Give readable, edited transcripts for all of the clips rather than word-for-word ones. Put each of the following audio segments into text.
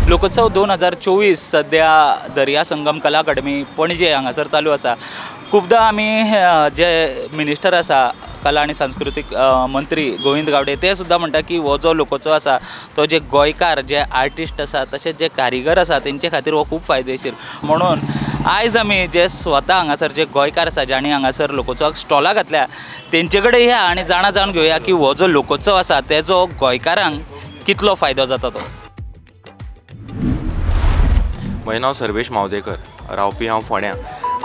लोकोत्सव 2024 सध्या दर्या संगम कला अकादमी पणजे हांगासर चालू आसा। खुबदां आमी जे मिनिस्टर आसा कला आनी सांस्कृतीक मंत्री गोविंद गावडे ते सुद्दां म्हणटा की हो जो लोकोत्सव आसा तो जे गोंयकार जे आर्टिस्ट आसा तशेंच जे कारिगर आसा तेंचे खातीर हो खूब फायदेशीर। म्हणून आयज आमी जे स्वता हांगासर जे गोंयकार आसा जांणी हांगासर लोकोत्सवाक स्टॉलां घातल्या तेंचे कडेन या आनी जाणा जावन घेवया की हो जो लोकोत्सव आसा तेजो गोंयकारांक कितलो फायदो जाता तो। म्हजें नांव सर्वेश मावजेकर, रावपी हांव फोंड्यां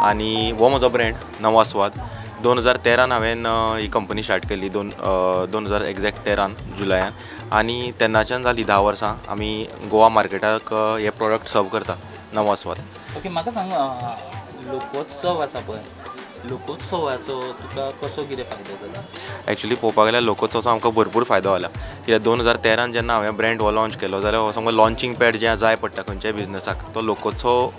आनी हो म्हजो ब्रँड नवास्वाद। 2013 हांवें ही कंपनी स्टार्ट केली, 2000 एग्जॅक्ट 13 जुलयान, आनी तेन्नाच्यान जाली 10 वर्सां आमी गोवा मार्केटाक हे प्रोडक्ट सर्व करता नवास्वाद। ओके, म्हाका सांग लोकोत्सव आसा पळय, लोकोत्सवाचो तुका कसो कितें फायदो जाला? एक्चुअली पळोवपाक गेल्यार लोकोत्सवाचो आमकां भरपूर फायदो जाला, कित्याक 2013 जेन्ना हांवें ब्रँड हो लॉन्च केलो जाल्यार हो सामको लॉन्चिंग पॅड जें जाय पडटा खंयच्याय बिजनसाक, तो लोकोत्सव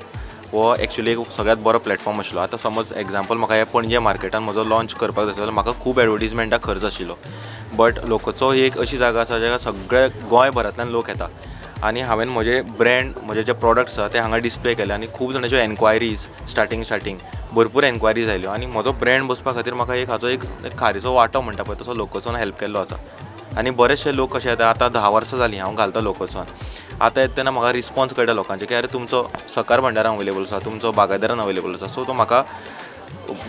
हो एक्चुअली एक सगळ्यांत बरो प्लॅटफॉर्म आशिल्लो। आतां समज एग्जाम्पल म्हाका हे पणजे मार्केटान म्हजो लॉन्च करपाक जाय जाल्यार म्हाका खूब एडवर्टीजमेंटाक खर्च आशिल्लो, बट लोकोत्सव ही एक अशी जागा आसा जाका सगळे गोंयभरांतल्यान लोक येता आनी हांवें म्हजे ब्रँड म्हजे जे प्रोडक्ट्स आसा ते हांगा डिस्प्ले केले आनी खूब जाणाच्यो एन्क्वायरीज स्टार्टींग भरपूर एन्क्वायरीज आयल्यो आनी म्हजो ब्रँड बसपा खातीर म्हाका एक हाचो एक खारीचो वांटो म्हणटा पळय तसो लोकोत्सवान हेल्प केल्लो आसा। आनी बरेचशे लोक कशे येता, आतां 10 वर्सां जालीं हांव घालता लोकोत्सवान, आतां येता तेन्ना म्हाका रिस्पॉन्स कळटा लोकांचे की अरे तुमचो सकार भंडारान अवेलेबल आसा, तुमचो बागायदारान अवेलेबल आसा, सो तो म्हाका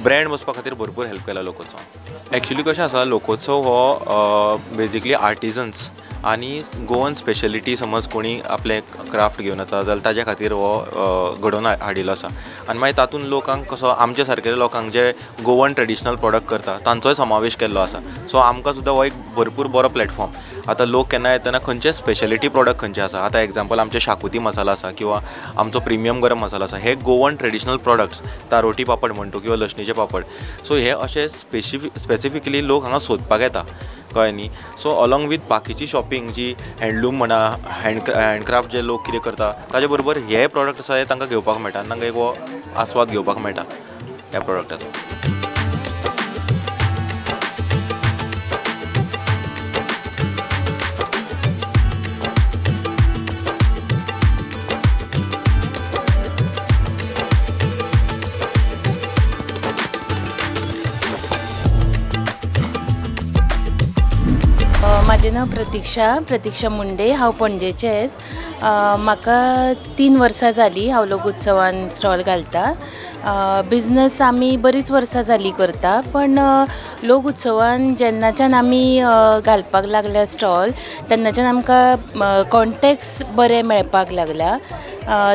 ब्रँड बसपा खातीर भरपूर हेल्प केला लोकोत्सवान। एक्चुअली कशें आसा, लोकोत्सव हो बेजिकली आर्टिजन्स आनी गोवन स्पेशलिटी, समज कोणी आपलें क्राफ्ट घेवन येता जाल्यार ताज्या खातीर हो घडोवन हाडिल्लो आसा। आनी मागीर तातूंत लोकांक कसो आमच्या सारकेल्या लोकांक जे गोवन ट्रेडिशनल प्रोडक्ट करता तांचोय समावेश केल्लो आसा। सो आमकां सुद्दां हो एक भरपूर बरो प्लॅटफॉर्म। आतां लोक केन्ना येतना खंयचे स्पेशलिटी प्रोडक्ट खंयचे आसा, आतां एग्जाम्पल आमचे शाकुती मसाला आसा किंवा आमचो प्रिमियम गरम मसाला आसा, हे गोवन ट्रेडिशनल प्रोडक्ट्स, तारोटी पापड म्हणटो किंवा लसणीचे पापड, सो हे अशे स्पेसिफिकली लोक हांगा सोदपाक येता, कळ्ळें न्ही। सो अलॉंग वीथ बाकीची शॉपिंग जी हँडलूम म्हणा, हँडक्राफ्ट जे लोक कितें करता ताजे बरोबर हे प्रोडक्ट आसा हे तांकां घेवपाक मेळटा आनी तांकां एक हो आस्वाद घेवपाक मेळटा ह्या प्रोडक्टाचो। म्हाजें नांव प्रतीक्षा मुंडे, हांव पणजेचेंच। म्हाका 3 वर्सां जालीं हांव लोकोत्सवान स्टॉल घालता। बिजनस आमी बरीच वर्सां जालीं करता, पण लोकोत्सवान जेन्नाच्यान आमी घालपाक लागल्या स्टॉल तेन्नाच्यान आमकां कॉन्टेक्ट्स बरे मेळपाक लागला।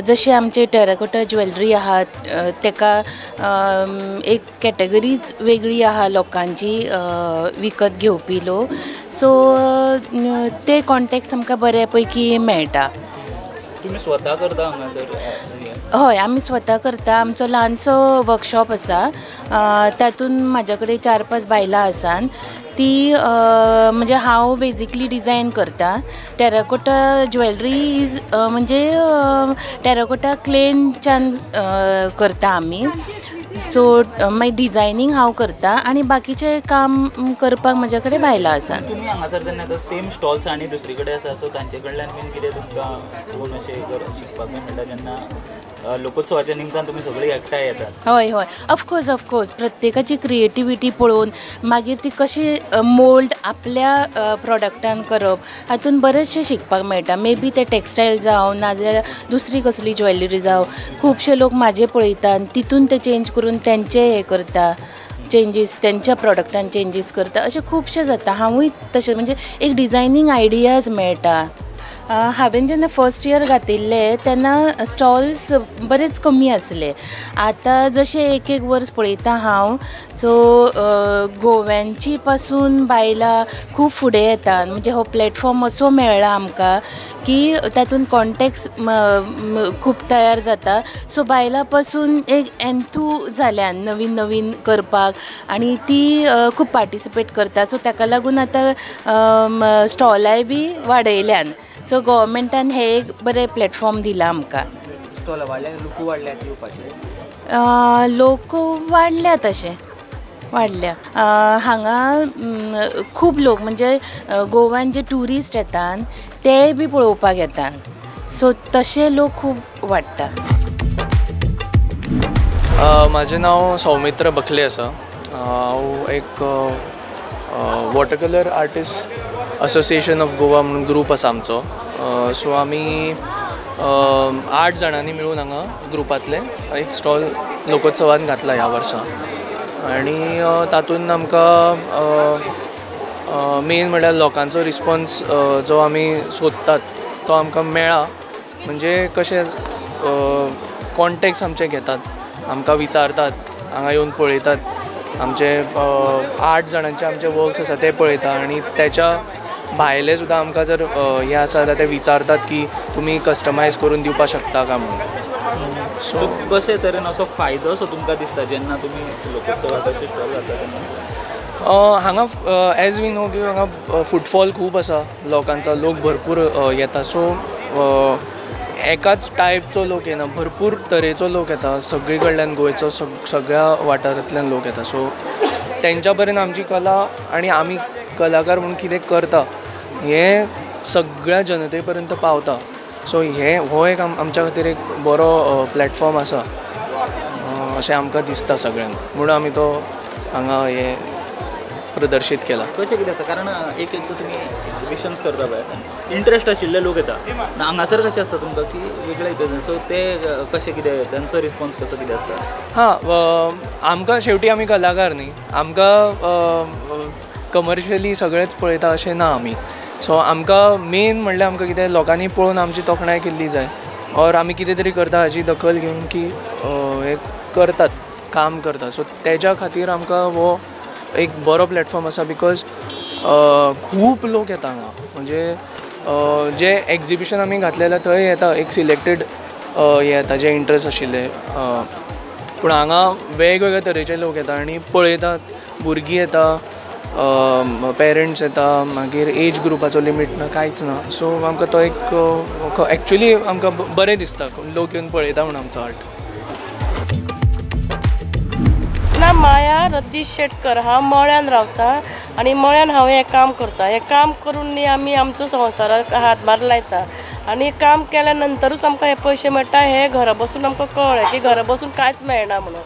जशें आमचे टेराकोटा ज्वेलरी आहा तेका एक कॅटेगरीज वेगळी आहा लोकांची विकत घेवपी लोक, सो ते कॉन्टेक्ट्स आमकां बरे पैकी मेळटा। तुमी स्वता करता हांगासर? हय, आमी स्वता करता। आमचो ल्हानसो वर्कशॉप आसा, तातूंत म्हाज्या कडेन 4-5 बायलां आसात, ती म्हणजे हांव बेजिकली डिजायन करता। टेराकोटा ज्वेलरी is म्हणजे टेराकोटा क्लेनच्यान करता आमी, सो मागीर डिजायनींग हांव करता आनी बाकीचें काम करपाक म्हज्या कडेन बायलां आसात। तुमी हांगासर जेन्ना सेम स्टॉल्स आनी दुसरी कडेन आसा, सो तांचे कडल्यान बीन कितें तुमकां पळोवन अशें शिकपाक मेळटा जेन्ना लोकोत्सवाच्या निमतान तुमी सगळीं एकठांय येतात? हय हय, ऑफकोर्स ऑफकोर्स, प्रत्येकाची क्रिएटिविटी पळोवन मागीर ती कशी मोल्ड आपल्या प्रोडक्टान करप हातून बरेचशें शिकपाक मेळटा। मे बी ते टेक्सटायल जावं नाजाल्यार दुसरी कसली ज्वेलरी जावं, खुबशे लोक म्हाजे पळयता आनी तितून ते चेंज करून तेंचे हें करता, चेंजीस तेंच्या प्रोडक्टान चेंजीस करता, अशें खुबशें जाता। हांवूय तशें म्हणजे एक डिजायनींग आयडियाज मेळटा। हांवें जेन्ना फर्स्ट इयर घातिल्लें तेन्ना स्टॉल्स बरेच कमी आसले, आतां जशें एक एक वर्स पळयता हांव, सो गोव्यांची पासून बायलां खूब फुडें येता, म्हणजे हो प्लॅटफॉर्म असो मेळ्ळा आमकां की तातूंत कॉन्टेक्ट्स खूब तयार जाता। सो बायलां पासून एक एन्थू जाल्यान नवीन नवीन करपाक आनी ती खूब पार्टिसिपेट करता, सो ताका लागून आतां स्टॉलाय बी वाडयल्यान, सो गव्हर्मेंटान हे एक बरें प्लॅटफॉर्म दिला आमकां। स्टॉल वाडल्या, लोक वाडल्या येवपाचे? लोक वाडल्या, तशें वाडल्या हांगा खूब लोक, म्हणजे गोवान जे ट्युरिस्ट येतात ते बी पळोवपाक येतात, सो तशे लोक खूब वाडटा. म्हाजें नांव सौमित्र बखले आसा. हांव एक water colour artist association of Goa म्हणून ग्रूप आसा आमचो. सो आमी 8 जाणांनी मेळून हांगा ग्रुपांतले एक स्टॉल लोकोत्सवान घातला ह्या वर्सा आनी तातूंत आमकां मेन म्हणल्यार लोकांचो रिस्पोन्स जो आमी सोदतात तो आमकां मेळ्ळा. म्हणजे कशें कॉन्टेक्ट्स आमचे घेतात, आमकां विचारतात, हांगा येवन पळयतात, आमचे 8 जाणांचे आमचे वर्क्स आसा ते पळयता आनी त्याच्या भायले सुद्दां आमकां जर हें आसा जाल्यार ते विचारतात की तुमी कस्टमायज करून दिवपाक शकता काय म्हणून. सो कशे तरेन असो फायदो असो तुमकां दिसता जेन्ना तुमी लोकोत्सवाचो स्टॉल घातला तेन्ना? हांगा एज we know की हांगा फुटफॉल खूब आसा लोकांचो, लोक भरपूर येता. सो एकाच टायपचो लोक येना, भरपूर तरेचो लोक येता, सगळे कडल्यान गोंयचो सगळ्या वाठारांतल्यान लोक येता. सो तेंच्या पर्यंत आमची कला आनी आमी कलाकार म्हणून कितें करता हें सगळ्या जनते पर्यंत पावता. सो हें हो एक आमच्या खातीर एक बरो प्लॅटफॉर्म आसा अशें आमकां दिसता सगळ्यांक, म्हणून आमी तो हांगा हें प्रदर्शीत केला. कशें कितें आसता, कारण एक एकदां तुमी एक्झिबिशन्स करता पळय, इंट्रस्ट आशिल्ले लोक येता, हांगासर कशें आसता तुमकां की वेगळे हितून, सो ते कशें कितें तांचो रिस्पोन्स कसो कितें आसता? हां, आमकां शेवटी आमी कलाकार न्ही, आमकां कमर्शियली सगळेंच पळयता अशें ना आमी. सो आमकां मेन म्हणल्यार आमकां कितें लोकांनी पळोवन आमची तोखणाय केल्ली जाय ऑर आमी कितें तरी करता हाची दखल घेवन की हें करतात, काम करता. सो तेज्या खातीर आमकां हो एक बरो प्लॅटफॉर्म आसा because खूब लोक येता हांगा. म्हणजे जे एक्झिबिशन आमी घातलेलें थंय येता एक सिलेक्टेड हे येता जे इंट्रस्ट आशिल्ले, पूण हांगा वेगवेगळे तरेचे लोक येता आनी पळयतात, भुरगीं येता, पेरंट्स येता, मागीर एज ग्रुपाचो लिमीट ना, कांयच ना. सो आमकां तो एक एक्चुली आमकां बरें दिसता लोक येवन पळयता म्हूण आमचो आर्ट. ना, माया रतीश शेटकर. हांव मळ्यान रावता आनी मळ्यान हांव हें काम करता. हें काम करून न्ही आमी आमचो संवसाराक हातभार लायता आनी काम केल्या नंतरूच आमकां हे पयशे मेळटा. हे घरा बसून आमकां कळ्ळें की घरा बसून कांयच मेळना म्हणून.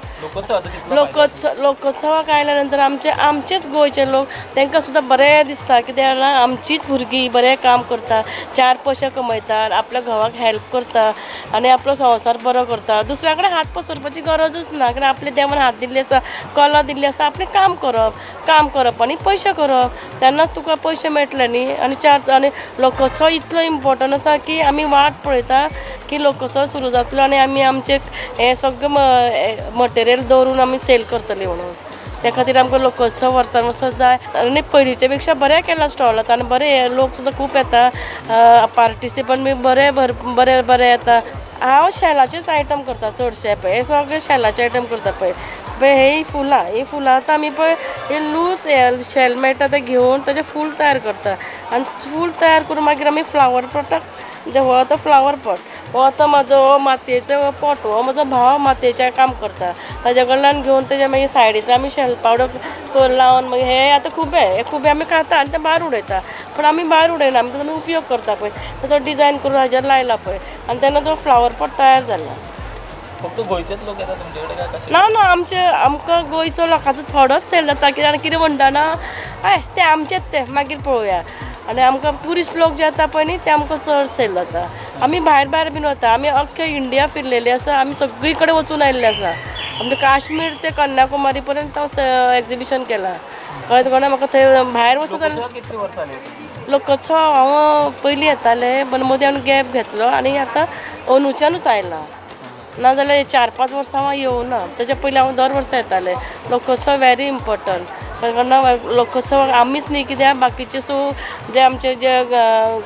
लोकोत्सवाक आयल्या नंतर आमचे आमचेच गोंयचे लोक तांकां सुद्दां बरें दिसता कित्याक जाणा आमचीच भुरगीं बरें काम करता, 4 पयशे कमयतात, आपल्या घोवाक हेल्प करता आनी आपलो संवसार बरो करता. दुसऱ्या कडेन हात पसरपाची गरजूच ना, कारण आपले देवान हात दिल्ले आसा, कला दिल्ली आसा, आपणें काम करप, काम करप आनी पयशे करप, तेन्नाच तुका पयशे मेळटले न्ही. आनी चार आनी लोकोत्सव इतलो इम्पोर्टंट आसा की आमी वाट पळयता की लोकोत्सव सुरू जातलो आनी आमी आमचें हें सगळें मटेरियल दवरून आमी सेल करतली म्हणून. त्या खातीर आमकां लोकोत्सव वर्सान वर्सां जाय. आनी पयलींच्या पेक्षा बरें केलां स्टॉल आतां आनी बरें लोक सुद्दां खूब येता, पार्टिसिपंट बी बरें बरें बरें येता. हांव शेलाचेच आयटम करता चडशे, पळय हे सगळे शेलाचे आयटम करता. पळय पळय ही फुलां, ही फुलां आतां आमी पळय हे लूज शेल मेळटा तें घेवन ताजें फूल तयार करता आनी फूल तयार करून मागीर आमी फ्लावर पॉटाक, म्हणजे हो आतां फ्लावर पॉट, हो आतां म्हाजो हो मातयेचो हो पॉट, हो म्हजो भाव मातयेचें काम करता, ताज्या कडल्यान घेवन तेजे मागीर सायडींतल्यान आमी शेल पावडर लावन मागीर हे आतां खुबे, हे खुबे आमी खाता आनी ते भायर उडयता, पूण आमी भायर उडयना, आमी ताजो उपयोग करता. पळय ताजो डिजायन करून हाजेर लायला पळय आनी तेन्ना तो फ्लावर पॉट तयार जाला. फक्त गोंयचेच लोक येता तुमचे कडेन काय कशें? ना ना, आमचे आमकां गोंयचो लोकांचो थोडोच सेल जाता, कित्याक कितें म्हणटा ना, हय ते आमचेच ते मागीर पळोवया. आनी आमकां ट्युरिस्ट लोक जे येता पळय न्ही ते आमकां चड सेल जाता. आमी भायर भायर बीन वता, आमी अख्खे इंडिया फिरलेले आसा, आमी सगळी कडेन वचून आयिल्ले आसा. आमचे काश्मीर ते कन्याकुमारी पर्यंत हांव एक्झिबिशन केलां. कळ्ळें तुका? म्हाका थंय भायर वचत जाल्यार लोकोत्सव हांव पयलीं येतालें, पण मदीं हांवें गॅप घेतलो आनी आतां अंदूच्यानूच आयलां, नाजाल्यार 4-5 वर्सां हांव येवना. तेच्या पयलीं हांव दर वर्सा येतालें. लोकोत्सव व्हेरी इम्पोर्टंट, कारण लोकोत्सवाक आमीच न्ही कित्याक बाकीचे सो जे आमचे जे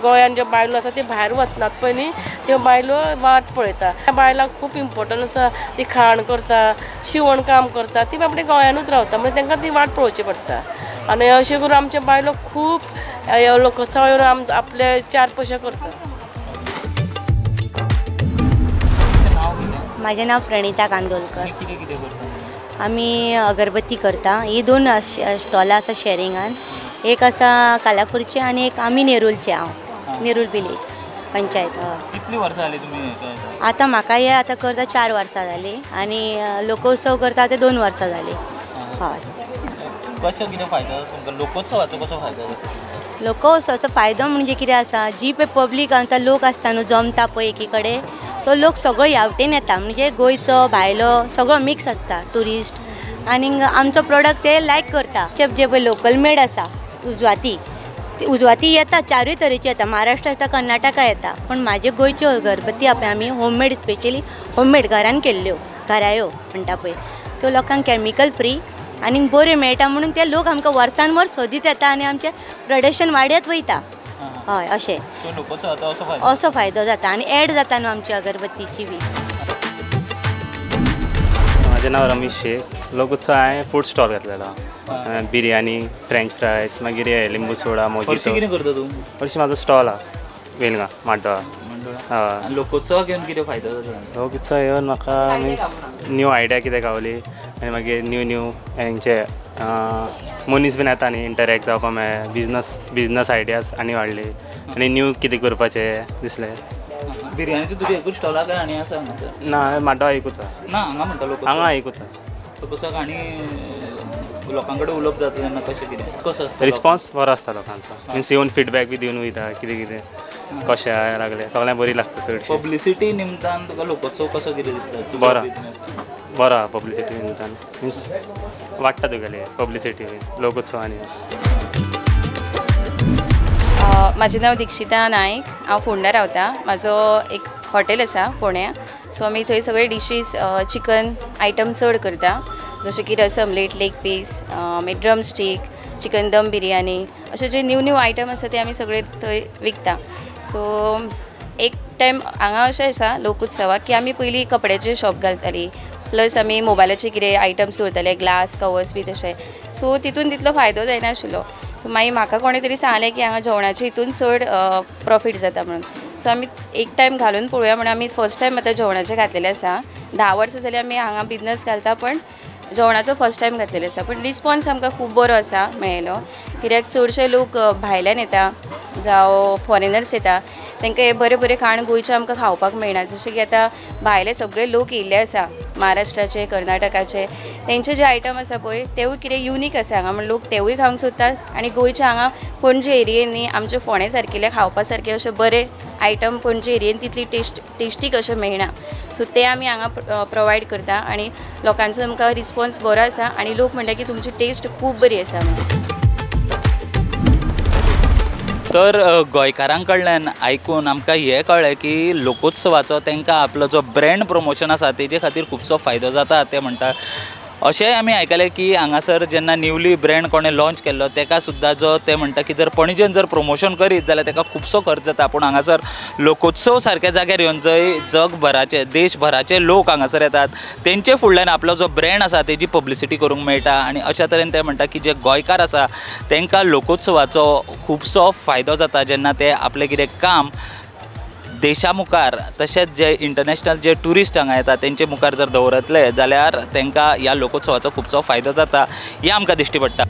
गोंयान ज्यो बायलो आसा त्यो भायर वचनात पळय न्ही, त्यो बायलो वाट पळयता. त्या बायलांक खूब इम्पोर्टंट आसा, ती खाण करता, शिवण काम करता, ती आपल्या गोंयानूच रावता, म्हणजे तांकां ती वाट पळोवची पडटा. आनी अशें करून आमचे बायलो खूब लोकोत्सव येवन आपले 4 पयशे करता. माझे नाव प्रणिता कांदोलकर. आमी अगरबत्ती करता. ही 2 स्टॉलां आसा शेरिंगान, एक आसा कालापूरचे आनी एक आमी नेरूलचे. हांव नेरूल विलेज. पंचायत. हय. कितली वर्सां जाली तुमी? आतां म्हाका हे आतां करता 4 वर्सां जालीं आनी लोकोत्सव करता ते 2 वर्सां जालीं. हय. कशें कितें फायदो तुमकां लोकोत्सवाचो कसो फायदो जाता? लोकोत्सवाचो फायदो म्हणजे कितें आसा, जी पळय पब्लीक आतां लोक आसता न्हू जमता पळय एकी कडेन, तो लोक सगळो ह्या वटेन येता, म्हणजे गोंयचो भायलो सगळो मिक्स आसता ट्युरिस्ट, आनी आमचो प्रोडक्ट ते लायक करता. जे पळय लोकल मेड आसा उजवाती, उजवाती येता चारूय तरेची येता, महाराष्ट्र आसता, कर्नाटका येता, पूण म्हाजे गोंयच्यो अगरबत्ती पळय आमी होममेड, स्पेशली होममेड घरान केल्ल्यो, घरायो म्हणटा पळय, त्यो लोकांक कॅमिकल फ्री आनी बऱ्यो मेळटा म्हणून ते लोक आमकां वर्सान वर्स सोदीत येता आनी आमचें प्रोडक्शन वाडत वयता. हय, अशें असो फायदो जाता आनी एड जाता न्हू आमची अगरबत्तीची बी. म्हाजें नांव रमेश शेख. लोकोत्सव हांवें फूड स्टॉल घातलेलो, बिरयानी, फ्रेंच फ्रायज, मागीर हे लिंबू सोडा, मोजितो. कितें करता तूं? हरशीं म्हाजो स्टॉल आहा वेलगां माड्डोळा. हय. लोकोत्सवाक येवन कितें फायदो जाता? लोकोत्सव येवन म्हाका मिन्स न्यू आयडिया कितें गावली आनी मागीर न्यू न्यू हेंचे मनीस बीन येता न्ही, इंटरेक्ट जावपाक मेळ्ळें, बिजनस आयडियाज आनी वाडली आनी न्यू कितें करपाचें दिसलें. बिरयानीचो तुजें एकूच स्टॉल आहा काय आनी आसा हांगासर? ना, माड्डोळा एकूच आहा. ना, हांगा म्हणटा लोक, हांगा एकूच आहा. लोकोत्सवाक आनी लोकां कडेन उलोवप जाता तेन्ना कशें कितें कसो आसता रिस्पॉन्स? बरो आसता लोकांचो, मिन्स येवन फिडबॅक बी दिवन वयता, कितें कितें कशें आहा लागलें, सगळ्यांक बरी लागता चडशी. पब्लिसिटी निमतान तुका लोकोत्सव कसो कितें दिसता? बरो बरो आहा पब्लिसिटी निमतान, मिन्स वाडटा तुगेली पब्लिसिटी लोकोत्सव. आनी म्हाजें नांव दीक्षिता नायक, हांव फोंडा रावता. म्हाजो एक हॉटेल आसा फोंड्या, सो आमी थंय सगळे डिशीज चिकन आयटम चड करता, जशें की रसम लेट, लेग पीस, मागीर ड्रम स्टीक, चिकन दम बिरयानी, अशे जे न्यू न्यू आयटम आसा ते आमी सगळे थंय विकता. सो एक टायम हांगा अशें आसा लोकोत्सवाक की आमी पयलीं कपड्याचे शॉप घालतालीं, प्लस आमी मोबायलाचे कितें आयटम्स दवरताले, ग्लास कवर्स बी तशें. सो तितून तितलो फायदो जायनाशिल्लो. सो मागीर म्हाका कोणें तरी सांगलें की हांगा जेवणाचे हितून चड प्रॉफीट जाता म्हणून. सो आमी एक टायम घालून पळोवया म्हणून आमी फर्स्ट टायम आतां जेवणाचें घातलेलें आसा. 10 वर्सां जालीं आमी हांगा बिजनस घालता, पण जेवणाचो फर्स्ट टायम घातलेलो आसा. पूण रिस्पॉन्स आमकां खूब बरो आसा मेळ्ळो, कित्याक चडशे लोक भायल्यान येता जावं फॉरेनर्स येता, तांकां हे बरें बरें खाण गोंयचें आमकां खावपाक मेळना. जशें की आतां भायले सगळे लोक येयल्ले आसा, महाराष्ट्राचे, कर्नाटकाचे, तेंचे जे आयटम आसा पळय तेवूय कितें युनीक आसा हांगा, म्हण लोक तेवूय खावंक सोदतात. आनी गोंयचे हांगा पणजे एरियेन न्ही आमचे फोंडे सारकिल्ले खावपा सारके अशे बरे आयटम पणजे एरियेन तितली टेस्टी कशें मेळना. सो ते आमी हांगा प्रोवायड करता आनी लोकांचो आमकां रिस्पॉन्स बरो आसा आनी लोक म्हणटा की तुमची टेस्ट खूब बरी आसा म्हणून. तर गोंयकारां कडल्यान आयकून आमकां हें कळ्ळें की लोकोत्सवाचो तांकां आपलो जो ब्रँड प्रमोशन आसा तेजे खातीर खुबसो फायदो जाता ते म्हणटा. अशेंय आमी आयकलें की हांगासर जेन्ना न्यूली ब्रँड कोणें लॉन्च केल्लो तेका सुद्दां जो ते म्हणटा की जर पणजेन जर प्रमोशन करीत जाल्यार तेका खुबसो खर्च जाता, पूण हांगासर लोकोत्सव सारक्या जाग्यार येवन जंय जगभराचे देशभराचे लोक हांगासर येतात तेंचे फुडल्यान आपलो जो ब्रँड आसा तेजी पब्लिसिटी करूंक मेळटा. आनी अशा तरेन ते म्हणटा की जे गोंयकार आसा तेंकां लोकोत्सवाचो खुबसो फायदो जाता जेन्ना ते आपलें कितें काम देशा मुखार तशेंच जे इंटरनॅशनल जे ट्युरिस्ट हांगा येता तेंचे मुखार जर दवरतले जाल्यार तांकां ह्या लोकोत्सवाचो खुबसो फायदो जाता हें आमकां दिश्टी पडटा.